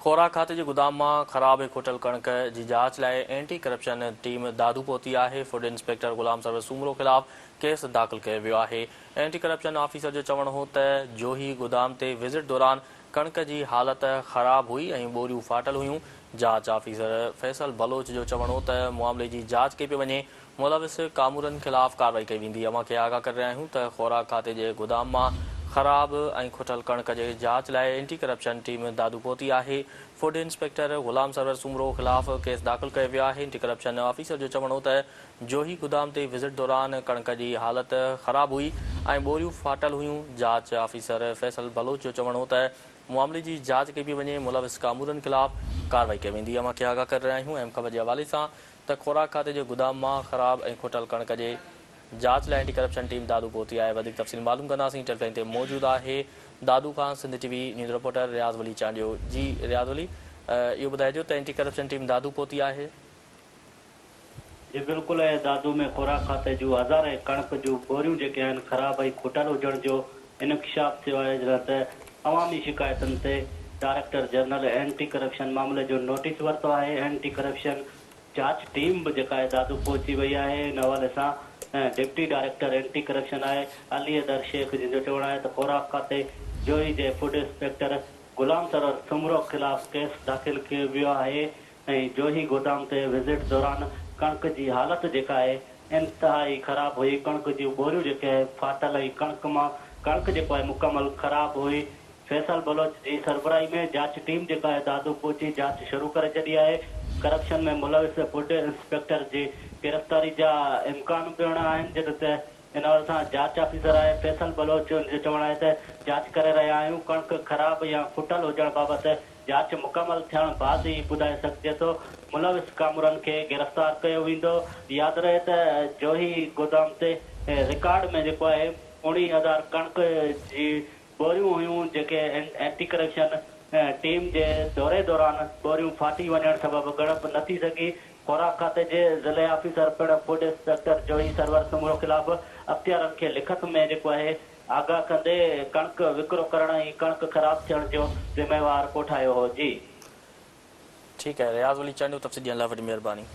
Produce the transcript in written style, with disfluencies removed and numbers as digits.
خوراڪ کاتي جي گدام مان خراب ۽ کٽل ڪڻڪ جي جاچ لاء اينٽي ڪرپشن ٽيم دادو پهتي آهي. فوڊ انسپيڪٽر غلام سرور سومرو خلاف ڪيس داخل ڪيو ويو آهي. اينٽي ڪرپشن آفيسر جو چوڻ هو ته جوهي گدام تي وزٽ دوران ڪڻڪ جي حالت خراب هئي ۽ ٻوريون ڦاٽل هيون. جاچ آفيسر فيصل بلوچ جو چوڻ هو ته معاملي جي جاچ ڪئي پئي وڃي، ملوث ڪامورن خلاف ڪارروائي ڪئي ويندي. اوهان کي آگاهه ڪري رهيا آهيون ته خوراڪ کاتي جي گدام مان خراب ۽ کٽل ڪڻڪ جي جاچ لاء اينٽي ڪرپشن ٽيم دادو پهتي آهي. فوڊ انسپيڪٽر غلام سرور سومرو خلاف ڪيس داخل ڪيو ويو آهي. اينٽي ڪرپشن آفيسر جو چوڻ هو ته جوهي گدام تي وزٽ دوران ڪڻڪ جي حالت خراب هئي ۽ ٻوريون ڦاٽل هيون. جاچ آفيسر فيصل بلوچ جو چوڻ هو ته معاملي جي جاچ ڪئي پئي وڃي، ملوث ڪامورن خلاف ڪارروائي ڪئي ويندي. اوهان کي آگاهه ڪري رهيا آهيون اهم خبر جي حوالي سان ته خوراڪ کاتي جي گدام مان خراب ۽ کٽل ڪڻڪ جي جاچ لاء اينٽي ڪرپشن ٽيم دادو پهتي آهي. وڌيڪ تفصيل معلوم ڪنداسين. ٽيلي لائين تي موجود آهي دادو کان Sindh T V news reporter Riaz Wali Chandio. جي رياض ولي اهو ٻڌائجو ته اينٽي ڪرپشن ٽيم دادو پهتي آهي. جي بلڪل ۽ دادو ۾ خوراڪ کاتي جون هزارين ڪڻڪ جون ٻوريون جيڪي آهن خراب ۽ کٽل هجڻ جو انڪشاف ٿيو آهي جڏهن ته عوامي شڪايتن تي ڊائريڪٽر جنرل اينٽي ڪرپشن معاملي جو نوٽيس ورتو آهي اينٽي ڪرپشن جاچ ٽيم به جيڪا آهي دادو پهچي وئي آهي ان حوالي سان ڊپٽي ڊائريڪٽر اينٽي ڪرپشن آهي علي حيدر شيخ جنهن جو چوڻ آهي ته خوراڪ کاتي جوهي جي فوڊ انسپيڪٽر غلام سرور سومرو خلاف ڪيس داخل ڪيو ويو آهي ۽ جوهي گودام تي وزٽ دوران ڪڻڪ جي حالت جيڪا آهي انتهائي خراب هئي، ڪڻڪ جون ٻوريون جيڪي آهي ڦاٽل ۽ ڪڻڪ مان ڪڻڪ جيڪو آهي مڪمل خراب هئي، فيصل بلوچ جي سربراهي ۾ جاچ ٽيم جيڪا آهي دادو پهچي جاچ شروع ڪري ڇڏي آهي، ڪرپشن ۾ ملوث فوڊ انسپيڪٽر جي گرفتاري جا امڪان پڻ آهن جڏهن ته ان حوالي سان جاچ آفيسر آهي فيصل بلوچ ان جو چوڻ آهي ته جاچ ڪري رهيا آهيون، ڪڻڪ خراب يا ڦٽل هجڻ بابت جاچ مڪمل ٿيڻ بعد ئي ٻڌائي سگهجي ٿو، ملوث ڪامورن کي گرفتار ڪيو ويندو، ياد رهي ته جوهي گودام تي رڪارڊ ۾ جيڪو آهي 19,000 ڪڻڪ جي ٻوريون هيون جيڪي اينٽي ڪرپشن ٽيم جي دوري دوران ٻوريون ڦاٽي وڃڻ سبب ڳڻپ نه ٿي سگهي، خوراڪ کاتي جي ضلعي آفيسر پڻ فوڊ انسپيڪٽر جوهي سرور سومرو خلاف اختيارن کي لکت ۾ جيڪو آهي آگاهه ڪندي ڪڻڪ وڪرو ڪرڻ ۽ ڪڻڪ خراب ٿيڻ جو ذميوار ڪوٺايو هو. جي. ٺيڪ آهي رياض ولي چانڊيو تفصيل ڏيڻ لاء وڏي مهرباني.